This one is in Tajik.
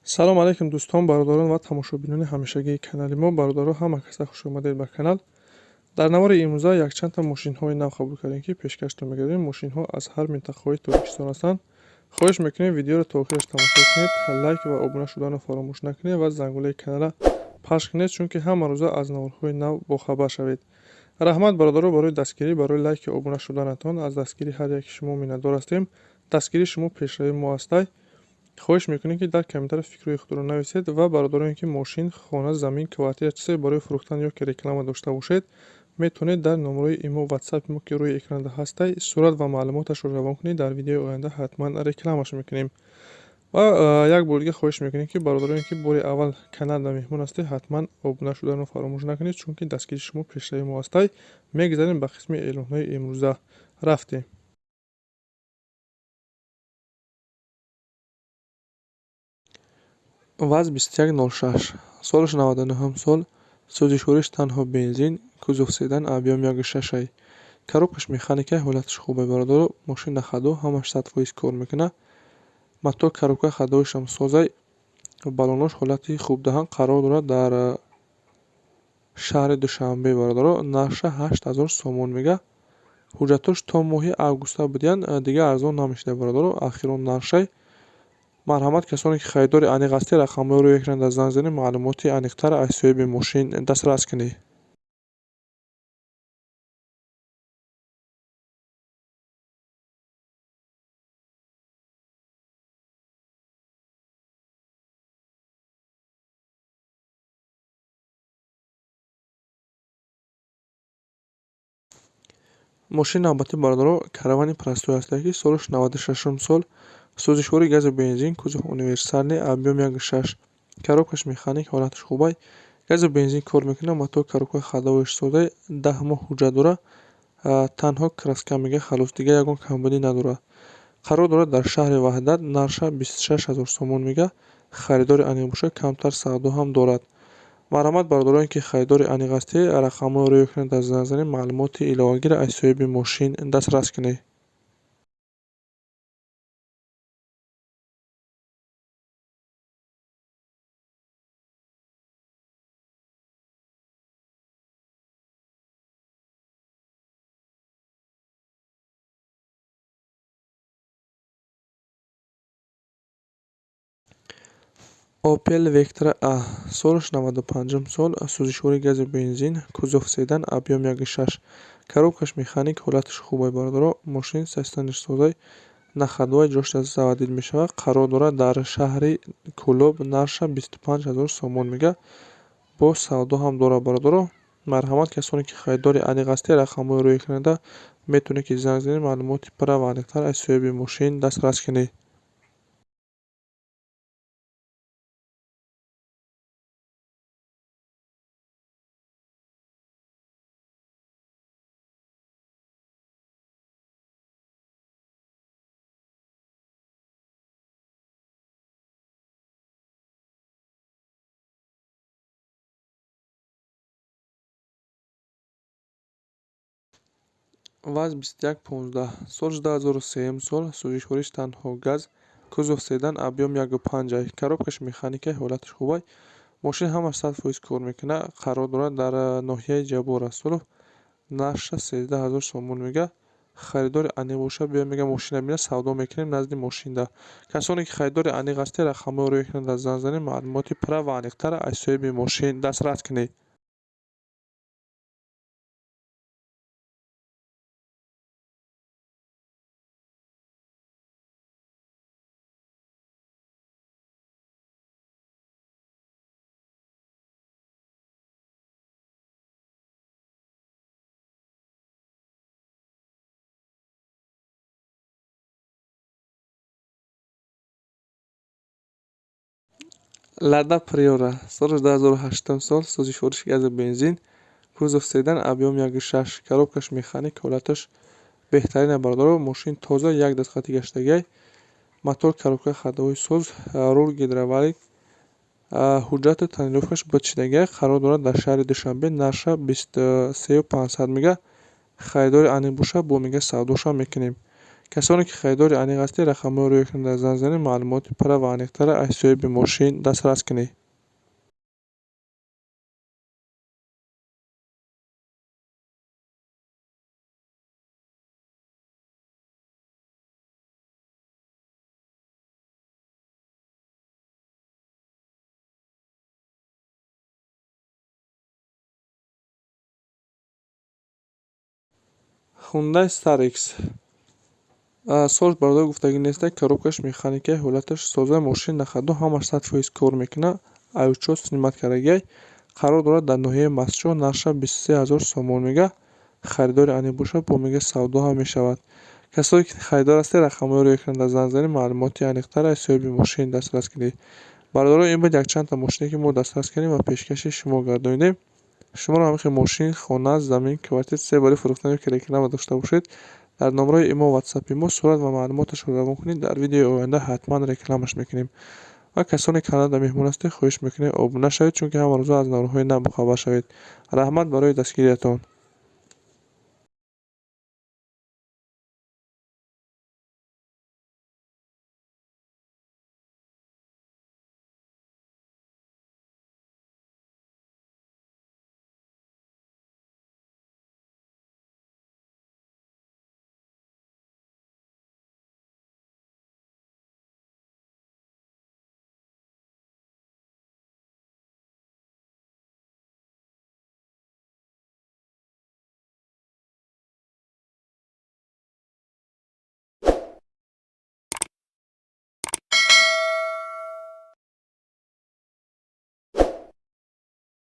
Салом алейкум, дӯстон, бародарон ва тамошобинони ҳамешагии канали мо. Бародаро, ҳама каса хуш омадед ба канал. Дар навори имрӯза якчандта мошинҳои нав қабул кардем, ки пешкаштон мегардем. Мошинҳо аз ҳар минтақаҳои Тоҷикистон ҳастанд. Хоҳиш мекунем, видеоро то охираш тамошо кунед, лайк ва обуна шуданро фаромӯш накунед ва зангулаи каналра пахш кунед, чунки ҳама рӯза аз наворҳои нав бохабар шавед. Раҳмат, бародаро, барои дастгирӣ, барои лайки обуна шуданатон. Аз дастгирии ҳар яки шумо миннатдор ҳастем. Дастгирии шумо пешравии мо ҳастай. Хоҳиш мекунем, ки дар комментария фикрҳои худро нависед ва бародароне, ки мошин, хона, замин, квартира, чизе барои фурӯхтан ё ки реклама дошта бошед, метавонед дар номерои имо, ватсапи мо, ки рӯи экранда ҳастай, сурат ва маълумоташро равон кунед. Дар видеои оянда ҳатман рекламаш мекунем. Ва як бор дига хоҳиш мекунем, ки бародароне, ки бори аввал каналда меҳмон ҳастед, ҳатман обуна шуданро фаромӯш накунед, чунки дастгирии шумо пешравии мо ҳастай. Мегузарем ба қисми эълонҳои имрӯза. Рафтем. ВАЗ 2106, солаш 99 сол, сӯзишвориш танҳо бензин, кузов седан, объём 1,6, коробкаш механика, ҳолаташ хубе, бародаро. Мошин на ходу, ҳамаш 100% кор мекунад. Мотор, коробка, ходовойшам созай, баллонош ҳолати хубдаҳан. Қарор дорад дар шаҳри Душанбе, бародаро. Нархша 8000 сомон мега. Ҳуҷҷатош то моҳи августа будиянд, дигар арзон намешуда, бародаро, ахирон нархшай. Марҳамат, касоне ки харидори аниқ ҳастед, рақамҳои рӯи экранда занг занед, маълумоти аниқтар аз соҳиби мошин дастрас кунед. Мошини навбатӣ, бародаро, Каравани простой ҳастае, ки солаш 96-ум сол, сӯзишвори газу бензин, кузов универсальный, объём 1,6, коробкаш механик, ҳолаташ хубай, газу бензин кор мекунад, мотор, коробка, ходовойш созай, 10 моҳ ҳуҷҷат дорад, танҳо краска мега, халос, дигар ягон камбудӣ надорад. Қарор дорад дар шаҳри Ваҳдат. Нархша 26 000 сомон мега. Харидори аниқ бошад, камтар савдо ҳам дорад. Марҳамат, бародароне ки харидори аниқ ҳастед, рақамҳои рӯи экранда занг занед, маълумоти иловагиро аз соҳиби мошин дастрас кунед. Opel Vectra A, солаш 95-ум сол, сӯзишвори газу бензин, кузов седан, объём 1,6, коробкаш механик, ҳолаташ хубай, бародаро. Мошин состоянияш созай, на ходовой, ҷош заводить мешавад. Қарор дорад дар шаҳри Кӯлоб. Нархша 25 000 сомон мега. Боз савдо ҳам дорад, бародаро. Марҳамат, касоне ки харидори аниқ ҳастед, рақамҳои рӯи экранда метавонед ки занг занед, маълумоти пурра ва аниқтар аз соҳиби мошин дастрас кунед. ВАЗ 2115, соли 2003 сол, сӯзишвориш танҳо газ, кузов седан, объём 1,5, коробкаш механика, ҳолаташ хубай, мошин ҳамаш 100% кор мекунад. Қарор дорад дар ноҳияи Ҷаббор Расулов. Нархша 13 000 сомон мега. Харидори аниқ бошад, биё, мега, мошина бина, савдо мекунем назди мошинда. Касоне ки харидори аниқ ҳастед, рақамҳои рӯи экранда занг занед, маълумоти пурра ва аниқтар аз соҳиби мошин дастрас кунед. Лада Приора, соли 2008 сол, сӯзишвориш газу бензин, кузов седан, объём 1,6, коробкаш механик, ҳолаташ беҳтарина, бародаро. Мошин тоза, як даст гаштагиай, мотор, коробка, ходовой соз, рул гидравлик, ҳуҷҷату тонировкаш бачидагиай. Қарор дорад дар шаҳри Душанбе. Нархша 23 500 мега. Харидори аниқ бошад, бо мега савдоша мекунем. Касоне ки харидори аниқ ҳастед, рақамҳои рӯи экран дар занг занед, маълумоти пурра ва аниқтара аз соҳиби мошин дастрас кунед. Hyundai Starex. Солш бародар гуфтагӣ неста, коробкаш механика, ҳолаташ соза, мошин на ходу ҳамаш 100% кор мекунад. Ай учёт снимать кардагиай. Қарор дорад дар ноҳияи Мастчоҳ, нархша 23 000 сомон мега. Харидори аниқ бошад, бо мега савдо ҳам мешавад. Касое ки харидор ҳастед, рақамҳои рӯи экран дар занг занед, маълумоти аниқтар аз соҳиби мошин дастрас кунед. Бародарон, ин буд якчандта мошине, ки мо дастрас кардем ва пешкаши шумо гардонидем. Шуморо ҳамин хел мошин, хона, замин, квартира се барои фурӯхтан ё ки реклама дошта бошед, дар номраи имо, ватсапи мо сурат ва маълумоташро равон кунед, дар видеои оянда ҳатман рекламаш мекунем. Ва касоне ки каналда меҳмон ҳастед, хоҳиш мекунем обуна шавед, чунки ҳама рӯза аз наворҳои нав бохабар шавед. Раҳмат барои дастгириятон.